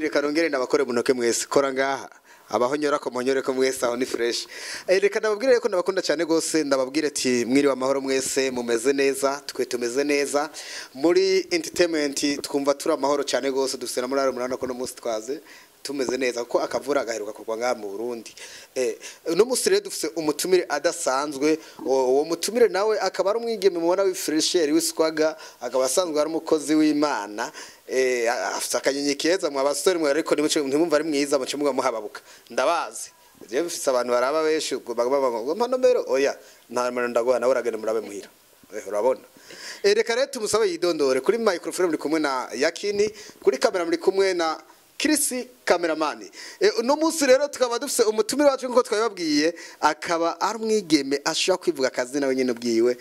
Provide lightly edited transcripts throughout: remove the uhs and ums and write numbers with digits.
Reka nongere ndabakore munoke mwese. Kora ngaha abahonyora ko muhonyore ko mwese, aho ni fresh. Reka ndababwire ko ndabakunda cyane gose. Ndababwire ati mwiriwe amahoro mwese, mumeze neza? Twe tumeze neza muri entertainment, twumva turi amahoro cyane gose. Dufite na muraro, murabona ko no munsi twaze tumeze neza kuko akavura gaheruka kugwa ngaha mu Burundi. Uno munsi rero dufite umutumire adasanzwe. Uwo mutumire nawe akaba ari umwigeme mubona w'ifresheri, w'iswaga, akaba asanzwe ari umukozi w'Imana. Afite akanyenyi keza mwa basore mwe, ariko ntimwumva ari mwiza muce muga muhababuka. Ndabazi jewe mfise abantu baraba benshi bagaba ngo mpa nomero. Oya, nta nomero ndaguha, nawe uragenda murabe muhira. Urabona. Reka rero tumusabe yidondore. Kuri microphone muri kumwe na Yakini, kuri kamera muri kumwe na Chris cameraman. Uno munsi rero tukaba dufise umutumire wacu nkuko twabibabwiye, akaba ari umwigeme ashobora kwivuga akazi nawe nyene ubwiwe.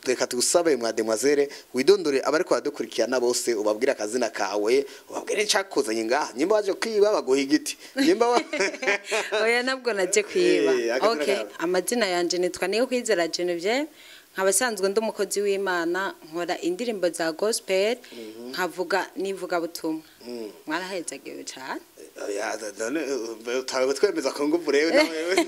Reka tugusabe mwa demoiselle widondore abariko baradukurikirana bose, ubabwire akazina kawe, ubabwire icakuzanye ngaha. Nyimba waje kwiba baguha igiti, nyimba Oya, ntabwo naje kwiba. Akazina Okay. kawe. Amazina yanje nitwa Niyo Kwizera Genevieve, nkaba asanzwe ndi umukozi w'Imana, nkora indirimbo za gospel, nkavuga n'ivuga butumwa. Mwarahezagiwe cyane. Oya, none utawe twemeza ko nguvu rero nawe?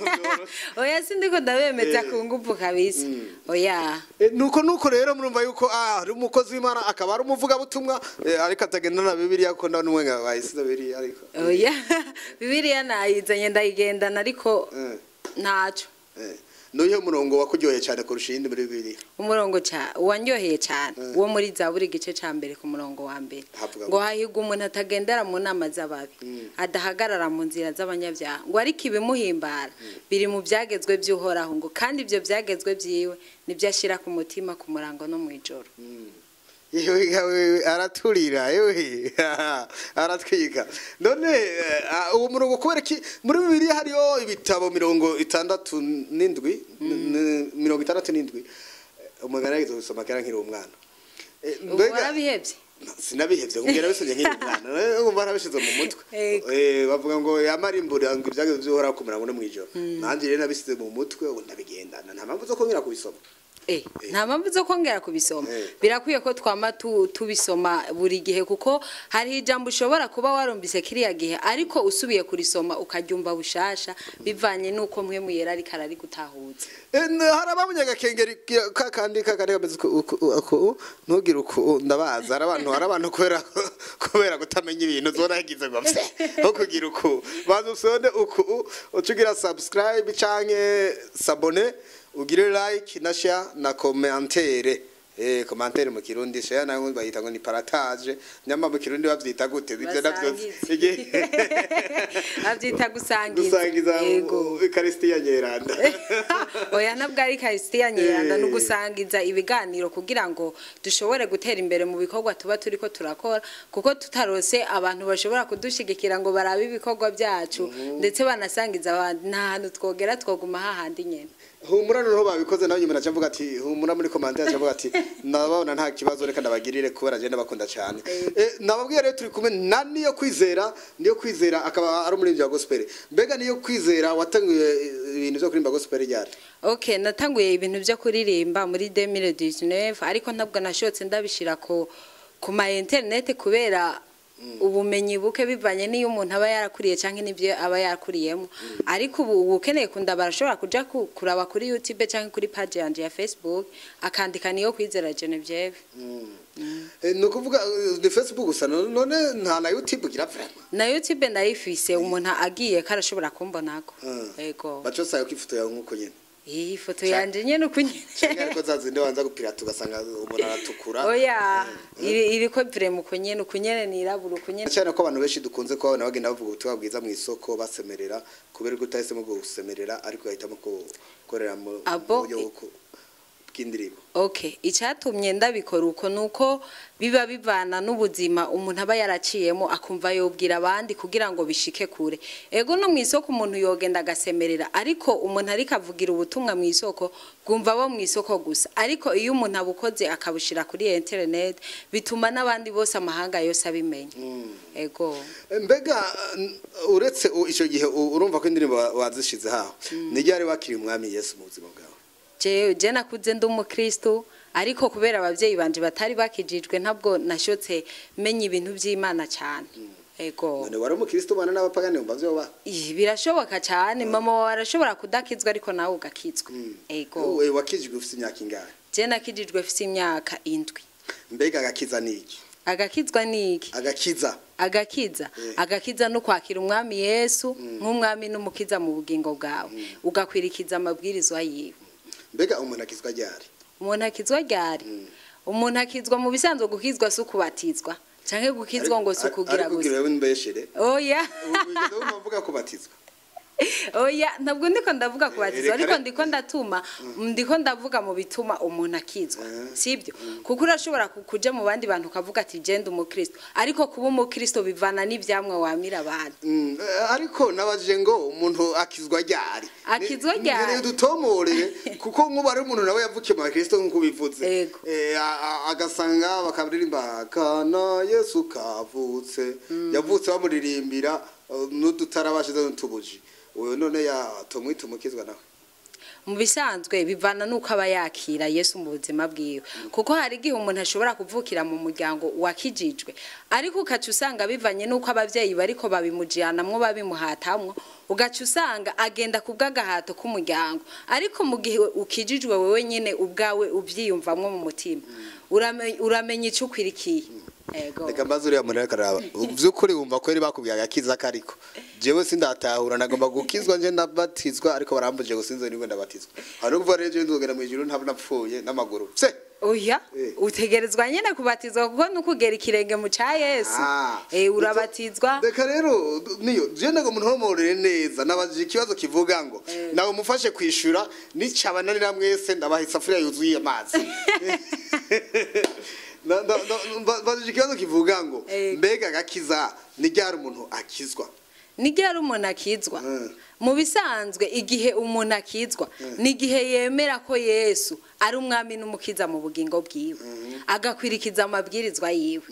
Oya, sindiko ndabemeza ku nguvu kabisa, oya. Nuko rero murumva yuko ari umukozi w'Imana, akaba ari umuvugabutumwa, ariko atagenda na Bibiliya, ko ndabona umwe bayisize Bibiliya ariko. Oya, Bibiliya nayizanye, ndayigendana, ariko ntaco. Nuyihe murongo wakuryoheye cyane kurusha iyindi muri Bibiliya? Umurongo wanyoheye cyane wo muri Zaburi, igice ca mbere, ku murongo wa mbere. Havuga ngo hahirwa umuntu atagendera mu nama z'ababi, adahagarara mu nzira z'abanyabyaha, ngo ariko ibimuhimbara biri mu byagezwe by'Uhoraho, ngo kandi ibyo byagezwe byiwe nibyo ashyira ku mutima ku murango no mu ijoro. Yewe yewe, araturira, yewe aratwiga. None uwo murongo, kubera ki muri Bibiliya hariyo ibitabo 67, 67? Umugana yageze gusoma kera nkiri umwana. Ubu warabihebye? Sinabihevye, kumbwira bisomye nkiri umwana, umva narabishize mu mutwe. Ego. Bavuga ngo yamarimbura ngo ibyageze by'Uhoraho ku murango no mw'ijoro. Nanjye rero nabisize mu mutwe, ubu ndabigendana, nta mpamvu zo kongera kubisoma. Nta mpamvu zo kongera kubisoma. Birakwiye ko twama tubisoma buri gihe, kuko hari ijambo ushobora kuba warumvise kiriya gihe, ariko usubiye kurisoma ukaryumva bushasha, bivanye n'uko mwe muyera ariko ararigutahuza. Hari ababonye agakengeri kakandi kameze uku, ntugire uku. Ndabaza, hari abantu kubera kutamenya ibintu uzobona yagize ngo pse aho kugira uku. Baza usonde uku, uca ugira subscribe canke s'abonner, ugire like na share na commentaire. Commentaire mu Kirundi, share nayo bayita ngo ni partage, nyamba mu Kirundi bavyita gute ivyo navyo? Basangiza. Bavyita gusangiza. Gusangiza. Yego. Ekarisitiya Nyeranda. Oya, ntabwo ari Karisitiya Nyeranda. Ni ugusangiza ibiganiro kugira ngo dushobore gutera imbere mu bikorwa tuba turiko turakora, kuko tutarose abantu bashobora kudushigikira ngo barabe ibikorwa byacu ndetse banasangiza abandi, nta hantu twogera, twoguma hahandi nyene. Humura, noneho babikoze nawe nyuma nacavuga ati humura. Muri commentaire acavuga ati ndababona, nta kibazo, reka ndabagirire kubera je ndabakunda cyane. Nababwiye rero turi kumwe na Niyo Kwizera. Niyo Kwizera akaba ari umuririmbyi wa gospel. Mbega Niyo Kwizera, watanguye ibintu byo kuririmba gospel ryari? Okay, natanguye ibintu byo kuririmba muri 2019, ariko ntabwo nashotse ndabishira ku ma internet kubera ubumenyi buke, bivanye n'iyo umuntu aba yarakuriye canke n'ibyo aba yakuriyemo. Ariko ubu ukeneye kundaba arashobora kuja kuraba kuri YouTube canke kuri page yanje ya Facebook, akandika Niyo Kwizera Genevieve. Ni ukuvuga ni Facebook gusa? None nta na YouTube ugira vraiment? Na YouTube ndayifise, umuntu agiye ko arashobora kumbonako. Yego. Baco sayo ko ifoto yawe nkuko nyene? Iyi foto yanje nyene uko nyene. Canke ariko za zindi wanza gupirata ugasanga umuntu aratukura? Oya, iriko vraiment uko nyene, uko nyene nirabura, uko nyene. Cyane ko abantu benshi dukunze kubabona bagenda bavuga ubutumwa bwiza mu isoko basemerera, kubera ko utahisemo gusemerera ariko ugahitamo gukorera mu buryo bw'indirimbo? Okay, icyatumye ndabikora uko nuko biba bivana n'ubuzima umuntu aba yaraciyemo, akumva yobwira abandi kugira ngo bishike kure. Ego, no mu isoko umuntu yogenda agasemerera, ariko umuntu ariko avugira ubutumwa mu isoko bwumva bo mu isoko gusa. Ariko iyo umuntu abukoze akabushira kuri internet, bituma n'abandi bose, amahanga yose abimenya. Ego. Mbega uretse ico gihe urumva ko indirimbo wazishize haho, ni ryari wakiriye Umwami Yesu mu buzima bwawe? Je nakuze ndi umukristo, ariko kubera abavyeyi banje batari bakijijwe, ntabwo nashotse menya ibintu by'Imana cyane. Ego. None wari umukristo ubana n'abapagani, wumva vyoba? Ih, birashoboka cyane. Mama wawe arashobora kudakizwa, ariko nawe ugakizwa. Ego. Wewe wakijijwe ufite imyaka ingahe? Je nakijijwe mfise imyaka 7. Mbega agakiza ni iki? Agakizwa ni iki? Agakiza. Agakiza. Agakiza no kwakira umwami Yesu nk'umwami n'umukiza mu bugingo bwawe, ugakwirikiza amabwirizwa yiwe. Mbega umuntu akizwa ryari? Umuntu akizwa ryari? Umuntu akizwa mu bisanzwe, gukizwa si ukubatizwa, canke gukizwa ngo si ukugira Ariko gusa. ugira wewe mbeshere. Oya. Wigeze wumva mvuga kubatizwa? Oya, ntabwo ndiko ndavuga kubatizwa, Reka ariko ndiko ndatuma, ndiko ndavuga mu bituma umuntu akizwa, sibyo? Kuko urashobora kuja mu bandi bantu ukavuga ati genda umukristo, ariko kuba umukristo bivana n'ivyamwa wamira abantu. Ariko nabajije ngo umuntu akizwa ryari? Akizwa ryari? Ni dutomorere, kuko nk'ubu ari umuntu nawe yavukiye mu bakristo nk'uko bivuze. Ego. Agasanga bakaririmba kana Yesu kavutse, yavutse bamuririmbira n'udutara bashize n'utubuji, uyu none ya tumwita umukizwa nawe? Mu bisanzwe bivana n'uko aba yakira Yesu mu buzima bwiwe, kuko hari igihe umuntu ashobora kuvukira mu muryango wakijijwe, ariko ukaca usanga bivanye n'uko ababyeyi bariko babimujiranamwo, babimuhatamwo, ugaca usanga agenda ku bw'agahato k'umuryango. Ariko mu gihe ukijijwe wewe nyene ubwawe uvyiyumvamwo mu mutima, uramenya ico ukwirikiye. Ego. Reka mbaze uriya muntu ariko araraba, by'ukuri wumva ko yari bakubwiye agakiza kariko? Jewe sindatahura, nagomba gukizwa nje ndabatizwa, ariko barambuje ngo sinzi nibwo ndabatizwa. Hari ubwo rero jewe nzogera mu ijuru ntabwo napfuye n'amaguru se? Oya, utegerezwa nyene kubatizwa, kuko nukugera ikirenge mu ca Yesu. Urabatizwa. Reka rero niyo je ndago umuntu homorere neza, nabajije ikibazo kivuga ngo nawe mufashe kwishura, nicabananira mwese ndabaha isafuriya yuzuye amazi. Mbajije ikibazo kivuga ngo mbega agakiza ni ryari umuntu akizwa? Ni ryari umuntu akizwa? Mu bisanzwe igihe umuntu akizwa ni igihe yemera ko Yesu ari umwami n'umukiza mu bugingo bwiwe, agakwirikiza amabwirizwa yiwe.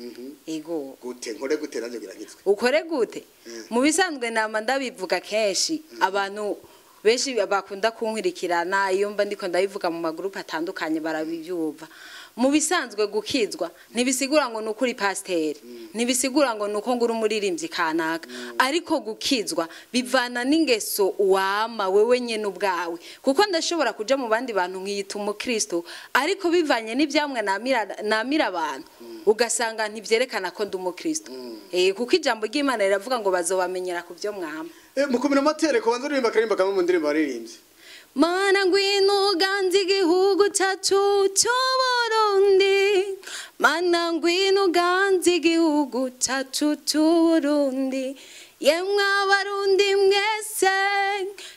Ego. Gute, nkore gute nanjye kugira nkizwe? Ukore gute? Mu bisanzwe nama ndabivuga kenshi, abantu benshi bakunda kunkurikirana iyo mba ndiko ndabivuga mu magurupe atandukanye barabibyumva. Mu bisanzwe gukizwa ntibisigura ngo ni uko uri pasiteri, ntibisigura ngo ni uko ngo uri umuririmbyi kanaka, ariko gukizwa bivana n'ingeso wama wewe nyene ubwawe. Kuko ndashobora kuja mu bandi bantu nkiyita umukristo, ariko bivanye n'ivyamwa namira abantu, ugasanga ntivyerekana ko ndi umukristo. Kuko ijambo ry'Imana riravuga ngo bazobamenyera ku vyo mwama. Mukumira amatereko, banza uririmba akaririmba kamwe mu ndirimbo waririmbye. Mana ngwino uganze igihugu cyacu cy'Uburundi, Mana ngwino uganze igihugu cyacu cy'Uburundi, yemwe abarundi mwese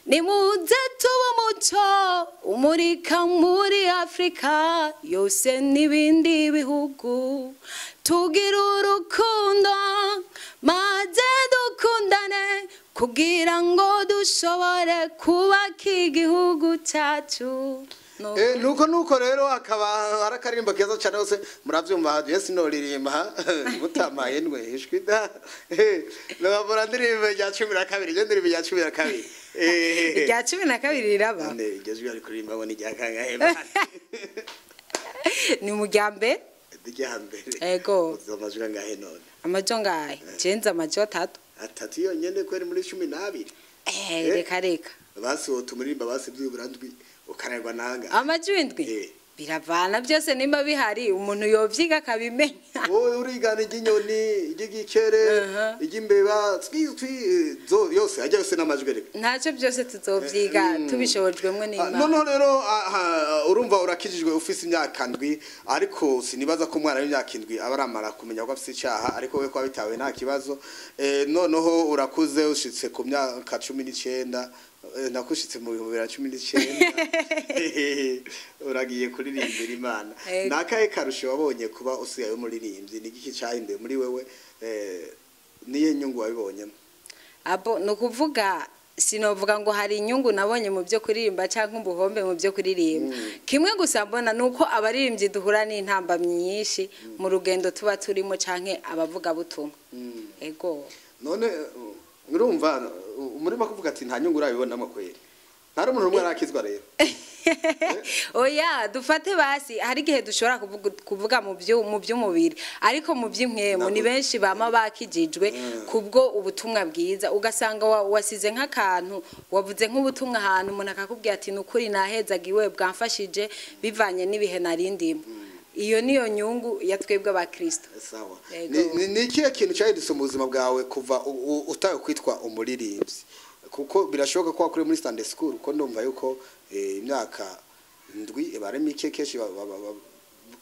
nimuze tube umuco umurika muri Afrika yose n'ibindi bihugu, tugira urukundo maze dukundane kugira ngo dushobore kubaka igihugu cyacu. No. Nuko rero akaba ari akaririmbo keza cyane hose muravyumva. Je sinoririmba mutamaye ndwe ishwi da. Nababura ndirimbo rya 12, je ndirimbo rya 12. Irya 12 riraba. None iryo jwi ari kuririmba ngo ni rya kangahe? Ni mu rya mbere. Rya mbere? Ego. Uzi amajwi angahe none? Amajo ngahe? Jenze amajo 3. 3 yonyene kweri muri 12? Reka reka. Basi wotumuririmba basi byibura ndwi ukarerwa nanga. Amajwi 7? Biravana byose nimba bihari, umuntu yovyiga akabimenya. Wowe urigana iry'inyoni, iry'igikere, iry'imbeba, twi twi zo yose ajya yose n'amajwi reka. Ntacyo, byose tuzovyiga tubishobojwemwo n'Imana. Noneho rero urumva urakijijwe ufise imyaka 7, ariko sinibaza ko umwana w'imyaka 7 aba aramara kumenya ko afise icaha, ariko we ko abitawe nta kibazo. Noneho urakuze ushitse ku myaka 19, nakushitse mu 2019, uragiye kuririmbira Imana. Nakahe karusho wabonye kuba usigaye umuririmbyi? Ni igiki cahinduye muri wewe? Niye nyungu wabibonyemo? Abo ni ukuvuga sinovuga ngo hari inyungu nabonye mu byo kuririmba cyangwa ubuhombe mu byo kuririmba. Kimwe gusa mbona nuko abaririmbyi duhura n'intambamyi nyinshi mu rugendo tuba turimo canke abavuga butumwa. Ego. None urumva umurimo kuvuga ati nta nyungu urabibonamo kweri, nta n'umuntu umwe arakizwa rero? Oya, dufate basi hari igihe dushobora kuvuga mu by'umubiri, ariko mu by'impwemu ni benshi bama bakijijwe kubwo ubutumwa bwiza. Ugasanga wasize nk'akantu, wavuze nk'ubutumwa ahantu, umuntu akakubwira ati nukuri nahezagiwe, bwamfashije bivanye n'ibihe narindimo. Iyo niyo nyungu ya twebwe abakristo. Sawa. Yego. Ni ikihe kintu cyahindutse mu buzima bwawe kuva utawe kwitwa umuririmbyi? Kuko birashoboka ko wakuriye muri Sunday school, kuko ndumva yuko imyaka 7 ibare mike kenshi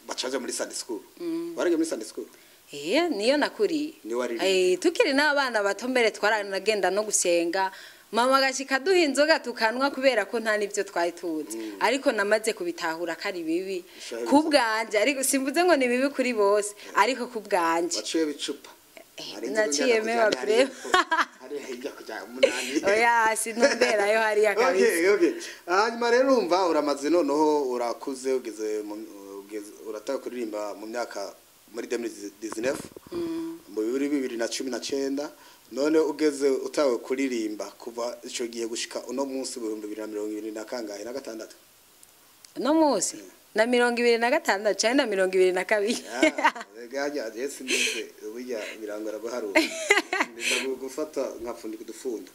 bacaja muri Sunday school. Waragiye muri Sunday school? Niyo nakuriye. Niyo waririmbye. Tukiri n'abana bato mbere twaranagenda no gusenga, mama agashika aduha inzoga tukanwa kubera ko nta n'ibyo twari tuzi. Ariko namaze kubitahura ko ari bibi Shahi. ku bwanje, ariko simvuze ngo ni bibi kuri bose, ariko ku bwanje. Waciye bicupa. Naciye mewa breve. Hari hirya kujya 8. Oya, sintumberayo hariya kabisa. Okay. Hanyuma rero urumva uramaze, noneho urakuze, ugeze urataka kuririmba mu myaka muri 2019, mu 2019. None ugeze utawe kuririmba, kuva ico gihe gushika uno munsi 2026 na kangahe, na gatandatu? No munsi na 26 canke na 22. Gajya je sindize burya birangora guharura, ndinda gufata nkapfundika udufunda.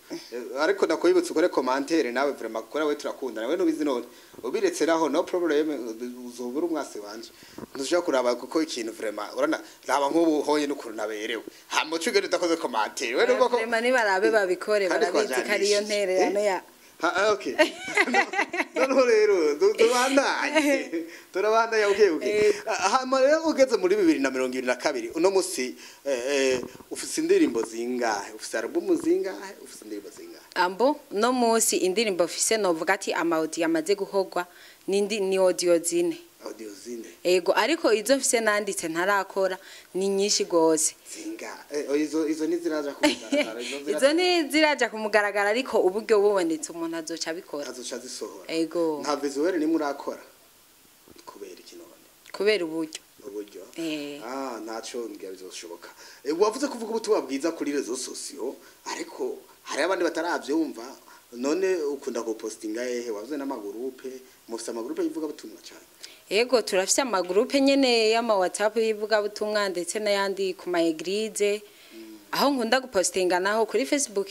Ariko ndakwibutsa ukore commentaire nawe, vraiment kora we, turakundana we nubizi. None ubiretse naho, no problem, uzobura umwasi wanje ntushobora kuraba, kuko ikintu vraiment urana raba nk'ubu hoye n'ukuntu naberewe, hama ucugende udakoze commentaire we nuko. Vraiment nibarabe babikore. Kandi barabizi ko ariyo twajanishije. ntererano ya Ha, okay. Noneho rero tubandanye, turabandanye buke buke. Hama rero ugeze muri 2022, uno musi ufise indirimbo zingahe? Ufise album zingahe? Ufise indirimbo zingahe? Ambo no munsi indirimbo mfise, novuga ati ama audio amaze guhogwa ni audio 4. Audio 4? Ego, ariko izo mfise nanditse ntarakora ni nyinshi gose. Zingahe? Oh, izo ntiziraja kumugaragara? Izo Izo ntiziraja kumugaragara, ariko uburyo bubonetse umuntu azoca abikora. Azoca zisohora. Ego. Nta visuel nimwe urakora, kubera iki none? Kubera uburyo. Uburyo? Eh. Ah, ntaco ngira bizoshoboka. Wavuze kuvuga ubutumwa bwiza kuri réseaux sociaux, ariko hari abandi bataravyumva. None ukunda gupostinga hehe? Wavuze n'amagurupe, mufise amagurupe yivuga butumwa cyane? Ego, turafise amagurupe nyene y'ama WhatsApp y'ivugabutumwa, ndetse n'ayandi ku ma église. Aho nkunda gupostinga naho kuri Facebook,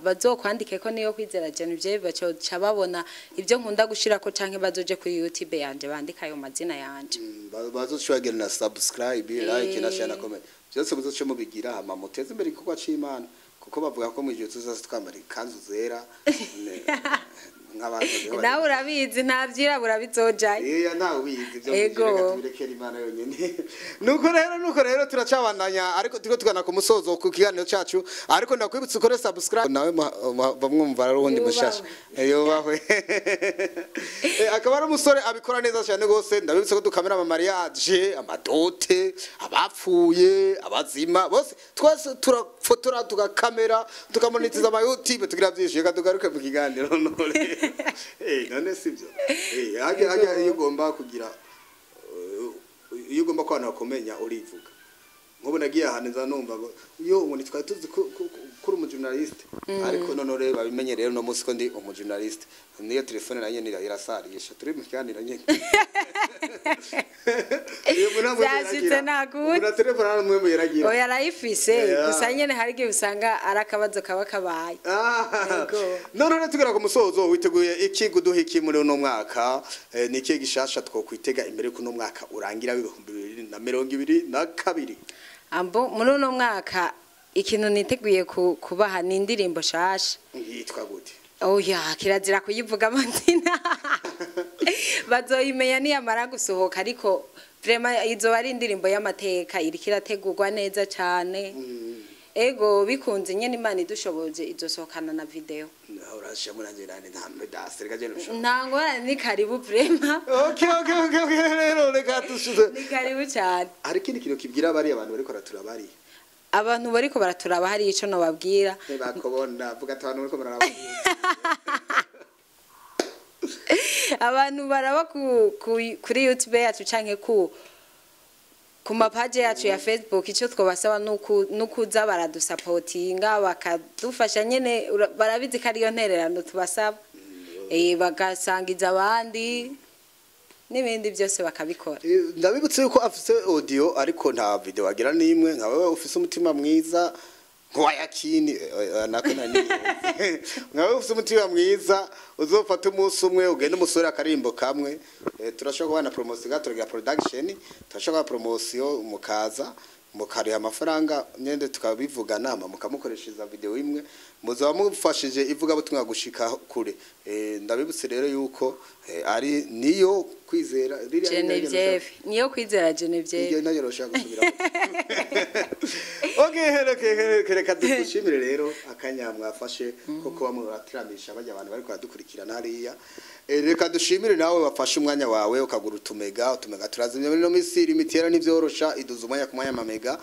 bazokwandike ko niyo kwizera Genevieve, bacoca babona ibyo nkunda gushirako, canke bazoje kuri YouTube yanje bandika ayo mazina yanje. Bazoca na subscribe, like na share na comment, byose muzoce mubigira, hama muteze imbere igikorwa c'Imana, kuko bavuga ko mu gihe tuzaza twambara ikanzu zera nk'abantu. Nawe urabizi, nta vyirabura bizojayo. Iya, ntawe ubizi ibyo. Ego. Reka tubirekere Imana yonyine. Nuko rero turacabandanya, ariko turiko tugana ku musozo ku kiganiro cacu, ariko ndakwibutsa ukore subscribe nawe bamwumva ari uwundi mushasha. Yubahwe. Akaba ari umusore abikora neza cyane gose. Ndabibutsa ko dukamera ama mariage, ama dot, abapfuye, abazima bose, twese turafotora, tugakamera, tukamonetiza ama YouTube, tugira byinshi. Reka tugaruke mu kiganiro. None sibyo? Hajya iyo ugomba kugira iyo ugomba ko abantu bakumenya, urivuga. Nk'ubu nagiye ahantu nza numva ngo yo ngo ntitwari tuzi ko uri umujournaliste, ariko none rero babimenye rero no munsi ko ndi umujournaliste. Niyo telefone nayo nyene irasarisha, turi mu kiganiro nyene. Iyo umuntu amwe Vyashitse. yeragira. Nakundi. Umuntu telefone amwe mu yeragira. Oya, arayifise. Gusa nyene hari igihe usanga ari akabazo kaba kabaye. Yego. None rero tugera ku musozo, witeguye iki kuduha iki muri uno mwaka? Ni ikihe gishasha twokwitega imbere ko uno mwaka urangira w'2022? Ambo muri uno mwaka ikintu niteguye kubaha ni indirimbo shasha. Yitwa gute? Oya, kirazira kuyivuga amazina, bazoyimenya niyamara gusohoka, ariko vraiment izoba ari indirimbo y'amateka, iriko irategurwa neza cane. Ego, bikunze nyene Imana idushoboje, izosohokana na video. Urashira muri nanje nane nta medasi, reka je nusha. Nta ngorane, ni karibu vraiment. Okay, rero reka tushize. Ni karibu cyane. Hari ikindi kintu kibwira bari abantu bariko baratura bari? Abantu bariko baraturaba, hari ico nobabwira. Ntibakubona, vuga ati abantu bariko bararaba. Abantu baraba kuri YouTube yacu canke ku mapaje yacu ya Facebook, icyo twabasaba nukuza baradusapotinga, bakadufasha nyene. Barabizi ko ariyo ntererano tubasaba. Bagasangiza abandi n'ibindi byose bakabikora. Ndabibutse yuko afise audio ariko nta video agira n'imwe. Nka wewe ufise umutima mwiza nk'uwayakini, nako nani, nka wewe ufise umutima mwiza, uzofata umunsi umwe ugende umusore akarimbo kamwe. Turashobora kubana promotion ga turagira production, turashobora kuba promotion, mukaza mukariha amafaranga nyende tukabivugana, hama mukamukoreshereza video imwe, muzaba mufashije ivugabutumwa gushika kure. Ndabibutse rero yuko ari niyo kwizera ririya. Genevieve, niyo kwizera Genevieve. Iyo nayo roshaka gusubiramo. Okay, reka dushimire rero akanya mwafashe ko kuba muratiramisha bajya abantu bari kudukurikirana hariya. Reka dushimire nawe wafashe umwanya wawe ukagura utumega. Utumega turazimya muri no misiri, imitera ntivyorosha, iduza umwanya ku mwanya amamega,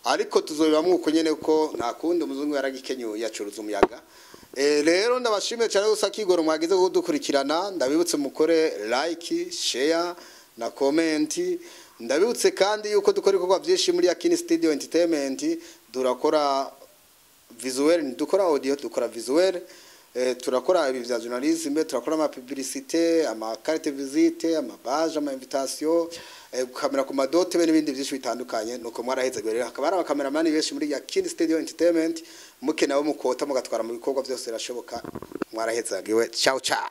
ariko tuzobibamwo uko nyene ko nta kundi, umuzungu yaragikenyuye yacuruza umuyaga. Rero ndabashimiye cyane gusa kigoro mwagize kudukurikirana. Ndabibutse mukore like, share na comment. Ndabibutse kandi yuko dukora ibikorwa byinshi muri Yakini Studio Entertainment. Durakora visuel, dukora audio, dukora visuel, turakora ibi vya journalisme, turakora ama publicité, ama carte visite, ama badge, ama invitation, gukamera ku madote be n'ibindi byinshi bitandukanye. Nuko mwaraheze rero, hakaba hari abakameramani benshi muri Yakini Studio Entertainment, muke nabo mukota mugatwara mu bikorwa byose birashoboka. Mwarahezagiwe, ciao ciao.